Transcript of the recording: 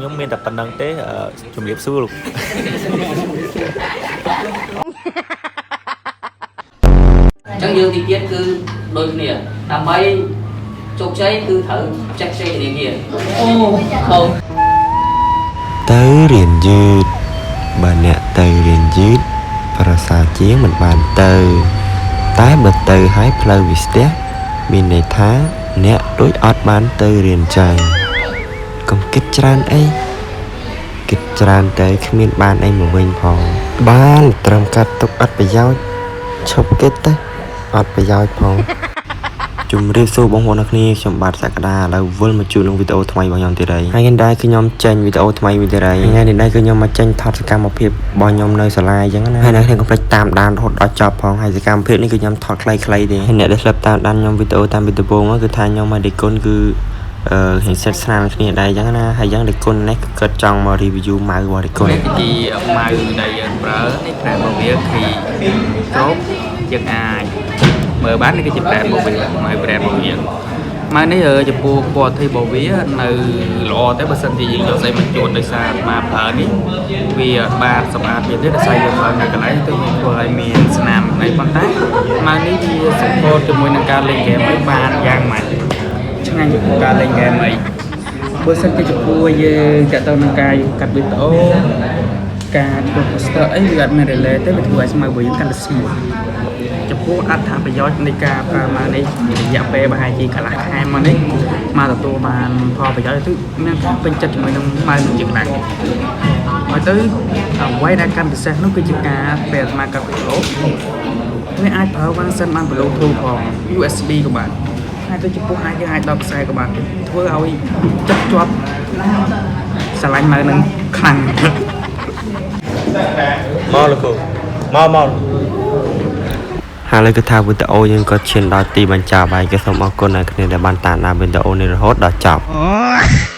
ខ្ញុំមានតែប៉ុណ្្នឹងទេអឺជំរាបសួរលោក អញ្ចឹងយើងទីទៀតគឺដូចគ្នាដើម្បីជោគជ័យគឺត្រូវចេះខ្ចីធនាគារអូខំ ទៅរៀនយឺតបើអ្នកទៅរៀនយឺតប្រសើរជាងមិនបានទៅ តែបើទៅហើយផ្លូវវាស្ទះមានន័យថាអ្នកដូចអត់បានទៅរៀនចឹងកុំគិតច្រើនអីគិតច្រើនទៅគ្មានបានអីមកវិញផង បានត្រឹមកាត់ទុកអត់ប្រយោជន៍ឈប់គិតទៅអត់ប្រយោជន៍ផង ជំរាបសួរបងប្អូនអរគ្នាខ្ញុំបាទសក្តាឥឡូវវិលមកជួបនឹងវីដេអូថ្មីរបស់ខ្ញុំទៀតហើយហើយថ្ងៃនេះដែរគឺខ្ញុំចេញវីដេអូថ្មីវិញទៀតហើយថ្ងៃនេះដែរគឺខ្ញុំមកចេញថតសកម្មភាពរបស់ខ្ញុំនៅសាលាអញ្ចឹងណាហើយអ្នកគ្នាកុំភ្លេចតាមដានរហូតដល់ចប់ផងហើយសកម្មភាពនេះគឺខ្ញុំថតខ្លីៗទេហើយអ្នកដែលធ្លាប់តាមដានខ្ញុំវីដេអូតាមវីដេអូមកគឺថាខ្ញុំមកដេគុណគឺអឺហិងសិតស្នាមគ្នាដែរអញ្ចឹងណាហើយអញ្ចឹងដេគុណនេះគឺគាត់ចង់មក review ម៉ៅរបស់ដេគុណ នេះគឺជាម៉ៅដែលយើងប្រើនេះប្រែរបស់វាគឺគ្រប់យើងអាចមើលបាននេះគឺជាប្រែរបស់វាម៉ៅប្រែរបស់វាម៉ៅនេះចំពោះ quality របស់វានៅល្អតែបើសិនជាយើងយកស្អីមកជួតដោយសារអាប្រើនេះវាបានសម្អាតវាទេដោយសារយើងប្រើនៅកន្លែងទៅវាធ្វើឲ្យមានស្នាមអីប៉ុន្តែម៉ៅនេះវា support ជាមួយនឹងការលេងហ្គេមឲ្យបានយ៉ាងម៉េចឆ្ងាញ់ចំពោះការលេងហ្គេមអី បើសិនជាចំពោះយើងតទៅនឹងការកាត់វីដេអូការធ្វើ poster អីវាអត់មាន relay ទេវាធ្វើឲ្យស្មៅរបស់យើងកាន់តែ smooth ចំពោះអត្ថប្រយោជន៍នៃការប្រើម៉ៅនេះរយៈពេលប្រហែលជាកន្លះខែមកនេះមកទទួលបានផលប្រយោជន៍ទៅមានការពេញចិត្តជាមួយនឹងម៉ៅនឹងជាខ្លាំងហើយទៅអ្វីដែលកាន់ពិសេសនោះគឺជាការពេលអាត្មាកាត់វីដេអូវាអាចប្រើ function បាន Bluetooth ផង USB ក៏បានហើយទៅចំពោះអាចយើងអាចដល់ខ្សែក៏បានធ្វើឲ្យចិត្តជាប់ស្រឡាញ់ម៉ៅនឹងខ្លាំង មកលោកគ្រូមកមក ហើយលើគឺថាវីដេអូយើងក៏ឈានដល់ទីបញ្ចប់ហើយក៏សូមអរគុណអ្នកគ្នាដែលបានតាមដានវីដេអូនេះរហូតដល់ចប់ អូ